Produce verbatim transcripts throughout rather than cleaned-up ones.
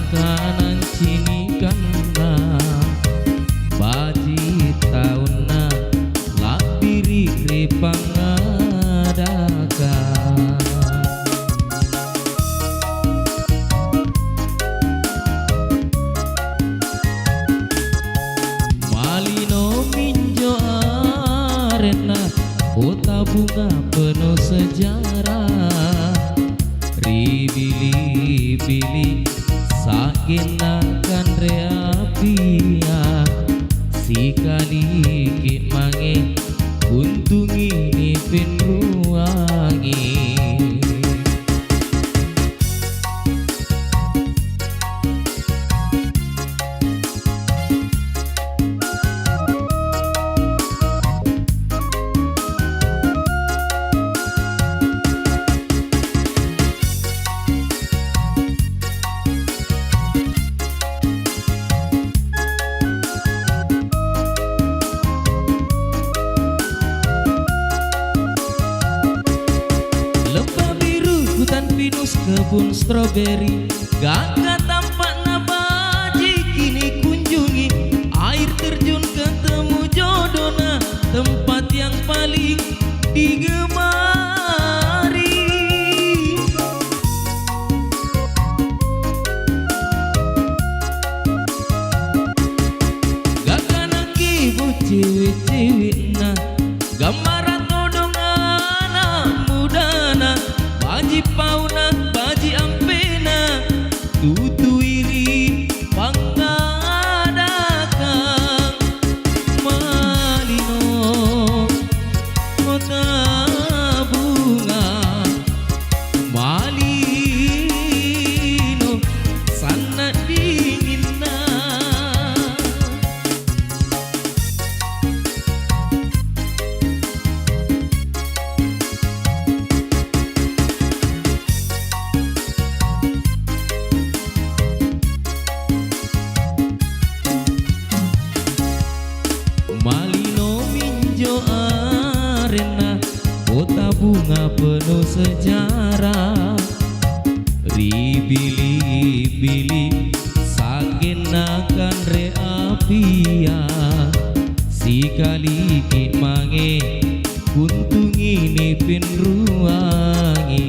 Kanang cinikanna baji' taunna, la'biri' ri pangngadaka. Malino minjo arenna, kota bunga penuh sejarah. Ri bili-bili sa'genna kanre apia, sikaliki' mange kuntungi nipinruangi. Lembah biru, hutan pinus, kebun stroberi, gangga tampa'na bajiki nikunjungi, air terjun ketemu jodohna, tempat yang paling digemari. Gangga nakibbu ciwi'-ciwi'na, gammara' todong ana' mudana, baji' pauna, baji' ampena, tutui ri pangngadakang. Malino kota bunga, malino sanna' dinginna. Malino minjo arenna, kota bunga penuh sejarah. Ri bili-bili sa'genna kanre apia, sikaliki' mange kuntungi nipinruangi.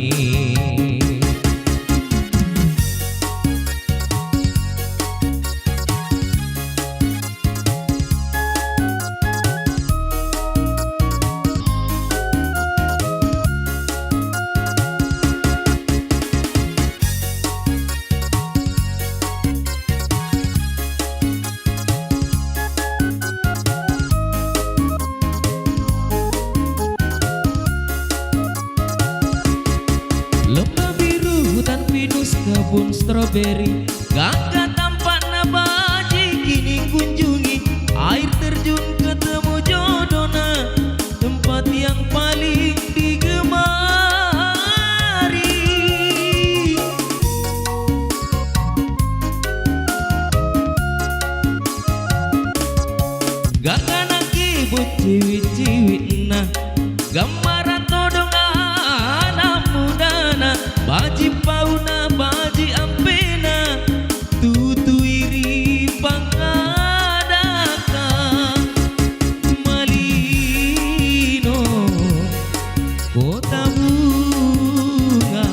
Lembah biru, hutan pinus, kebun stroberi, gangga tampa'na bajiki nikunjungi, air terjun ketemu jodohna, tempat yang paling digemari. Gangga nakibbu ciwi'-ciwi'na, gammara' todong ana' mudana, baji' pauna, baji' ampena, tutui ri pangngadakang. Malino kota bunga,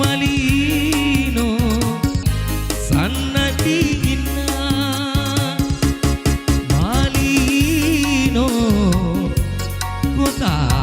malino sanna' dinginna, malino kota